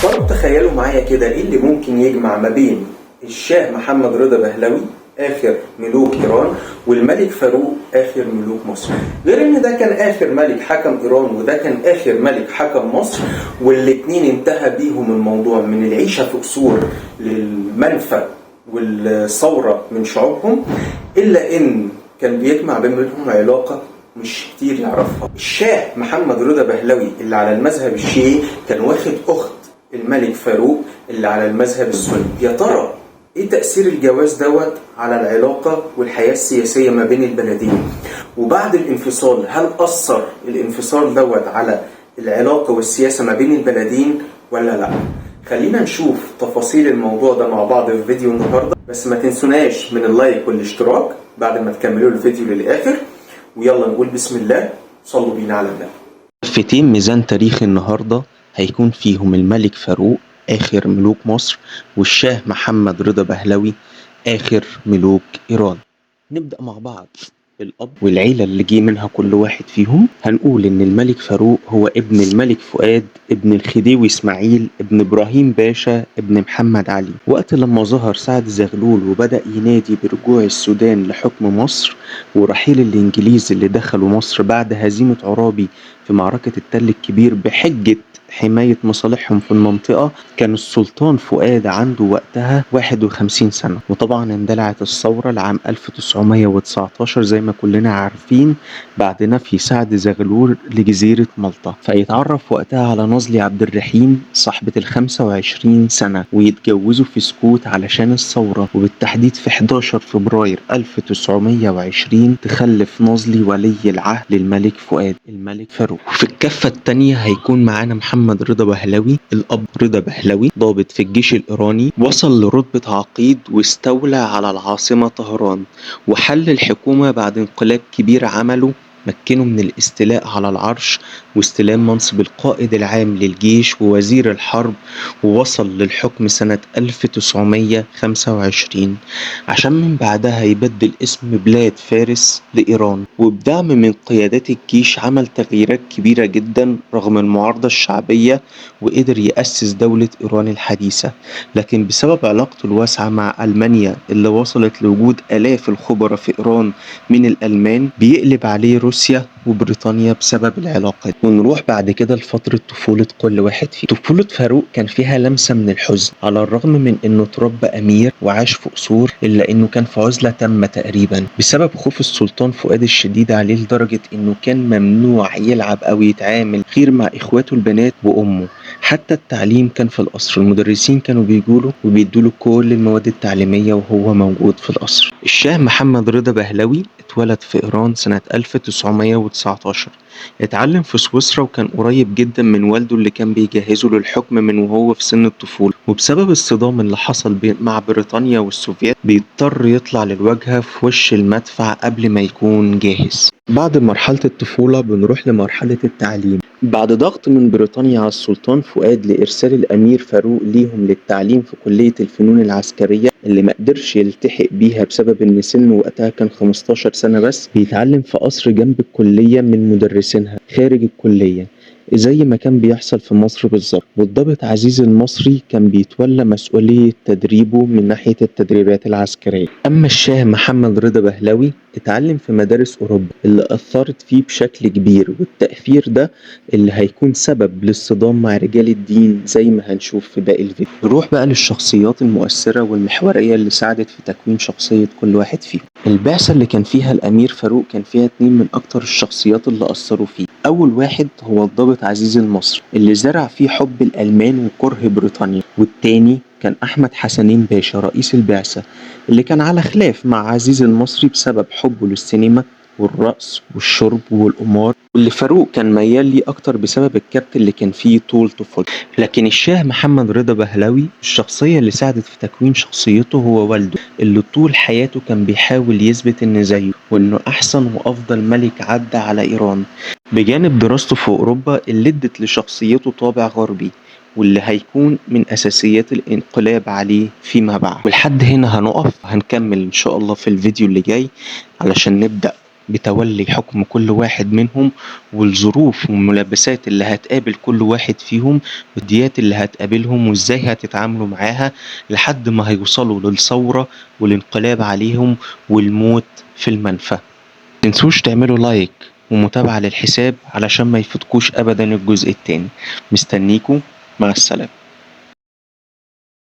طب تخيلوا معايا كده، ايه اللي ممكن يجمع ما بين الشاه محمد رضا بهلوي اخر ملوك ايران والملك فاروق اخر ملوك مصر؟ غير ان ده كان اخر ملك حكم ايران وده كان اخر ملك حكم مصر، والاتنين انتهى بيهم الموضوع من العيشة في قصور للمنفى والثورة من شعوبهم، الا ان كان بيجمع بينهم علاقة مش كتير يعرفها. الشاه محمد رضا بهلوي اللي على المذهب الشيعي كان واخد اخت الملك فاروق اللي على المذهب السني. يا ترى ايه تأثير الجواز دوت على العلاقة والحياة السياسية ما بين البلدين؟ وبعد الانفصال، هل أثر الانفصال دوت على العلاقة والسياسة ما بين البلدين ولا لا؟ خلينا نشوف تفاصيل الموضوع ده مع بعض في فيديو النهاردة، بس ما تنسوناش من ال like والاشتراك بعد ما تكملوا الفيديو للآخر. ويلا نقول بسم الله، صلوا بينا على النبي. كفتين ميزان تاريخ النهاردة هيكون فيهم الملك فاروق آخر ملوك مصر، والشاه محمد رضا بهلوي آخر ملوك إيران. نبدأ مع بعض بالأب والعيلة اللي جه منها كل واحد فيهم. هنقول إن الملك فاروق هو ابن الملك فؤاد ابن الخديوي إسماعيل ابن إبراهيم باشا ابن محمد علي. وقت لما ظهر سعد زغلول وبدأ ينادي برجوع السودان لحكم مصر ورحيل الإنجليز اللي دخلوا مصر بعد هزيمة عرابي في معركة التل الكبير بحجة حماية مصالحهم في المنطقة، كان السلطان فؤاد عنده وقتها 51 سنة. وطبعا اندلعت الثورة لعام 1919 زي ما كلنا عارفين بعد نفي سعد زغلول لجزيرة مالطا. فيتعرف وقتها على نازلي عبد الرحيم صاحبة 25 سنة ويتجوزوا في سكوت علشان الثورة، وبالتحديد في 11 فبراير 1920 تخلف نازلي ولي العهد للملك فؤاد الملك فاروق. وفي الكفة التانية هيكون معانا محمد رضا بهلوي. الأب رضا بهلوي ضابط في الجيش الإيراني، وصل لرتبة عقيد واستولى على العاصمة طهران وحل الحكومة بعد انقلاب كبير عمله مكنه من الاستيلاء على العرش واستلام منصب القائد العام للجيش ووزير الحرب، ووصل للحكم سنة 1925 عشان من بعدها يبدل اسم بلاد فارس لإيران. وبدعم من قيادات الجيش عمل تغييرات كبيرة جدا رغم المعارضة الشعبية، وقدر يأسس دولة إيران الحديثة. لكن بسبب علاقته الواسعة مع ألمانيا اللي وصلت لوجود آلاف الخبراء في إيران من الألمان، بيقلب عليه روسيا وبريطانيا بسبب العلاقة دي. ونروح بعد كده لفترة طفولة كل واحد فيهم. طفولة فاروق كان فيها لمسة من الحزن، على الرغم من انه اتربى امير وعاش في قصور، الا انه كان في عزلة تامة تقريبا بسبب خوف السلطان فؤاد الشديد عليه، لدرجة انه كان ممنوع يلعب او يتعامل غير مع اخواته البنات وامه. حتى التعليم كان في القصر، المدرسين كانوا بيجوله وبيدوله كل المواد التعليمية وهو موجود في القصر. الشاه محمد رضا بهلوي اتولد في إيران سنة 1919، اتعلم في سويسرا وكان قريب جدا من والده اللي كان بيجهزه للحكم من وهو في سن الطفولة. وبسبب الصدام اللي حصل مع بريطانيا والسوفيات بيضطر يطلع للواجهة في وش المدفع قبل ما يكون جاهز. بعد مرحلة الطفولة بنروح لمرحلة التعليم. بعد ضغط من بريطانيا على السلطان فؤاد لإرسال الأمير فاروق ليهم للتعليم في كلية الفنون العسكرية اللي ما قدرش يلتحق بيها بسبب إن سنه وقتها كان 15 سنة بس، بيتعلم في قصر جنب الكلية من مدرسينها خارج الكلية زي ما كان بيحصل في مصر بالظبط. والضابط عزيز المصري كان بيتولى مسؤولية تدريبه من ناحية التدريبات العسكرية. أما الشاه محمد رضا بهلوي اتعلم في مدارس أوروبا اللي أثرت فيه بشكل كبير، والتأثير ده اللي هيكون سبب للصدام مع رجال الدين زي ما هنشوف في باقي الفيديو. نروح بقى للشخصيات المؤثرة والمحورية اللي ساعدت في تكوين شخصية كل واحد فيهم. البعثة اللي كان فيها الأمير فاروق كان فيها اتنين من أكتر الشخصيات اللي أثروا فيه. أول واحد هو الضابط عزيز المصري اللي زرع فيه حب الألمان وكره بريطانيا، والتاني كان أحمد حسنين باشا رئيس البعثة اللي كان على خلاف مع عزيز المصري بسبب حبه للسينما والرقص والشرب والقمار، واللي فاروق كان ميال ليه أكتر بسبب الكبت اللي كان فيه طول طفولته. لكن الشاه محمد رضا بهلوي الشخصية اللي ساعدت في تكوين شخصيته هو والده اللي طول حياته كان بيحاول يثبت إن زيه وإنه أحسن وأفضل ملك عدى على إيران، بجانب دراسته في أوروبا اللي ادت لشخصيته طابع غربي واللي هيكون من أساسيات الانقلاب عليه فيما بعد. ولحد هنا هنقف، هنكمل إن شاء الله في الفيديو اللي جاي علشان نبدأ بتولي حكم كل واحد منهم، والظروف والملابسات اللي هتقابل كل واحد فيهم، والديات اللي هتقابلهم وازاي هتتعاملوا معاها لحد ما هيوصلوا للثورة والانقلاب عليهم والموت في المنفى. متنسوش تعملوا لايك ومتابعة للحساب علشان ما يفوتكوش أبدا الجزء التاني. مستنيكو، مع السلامة.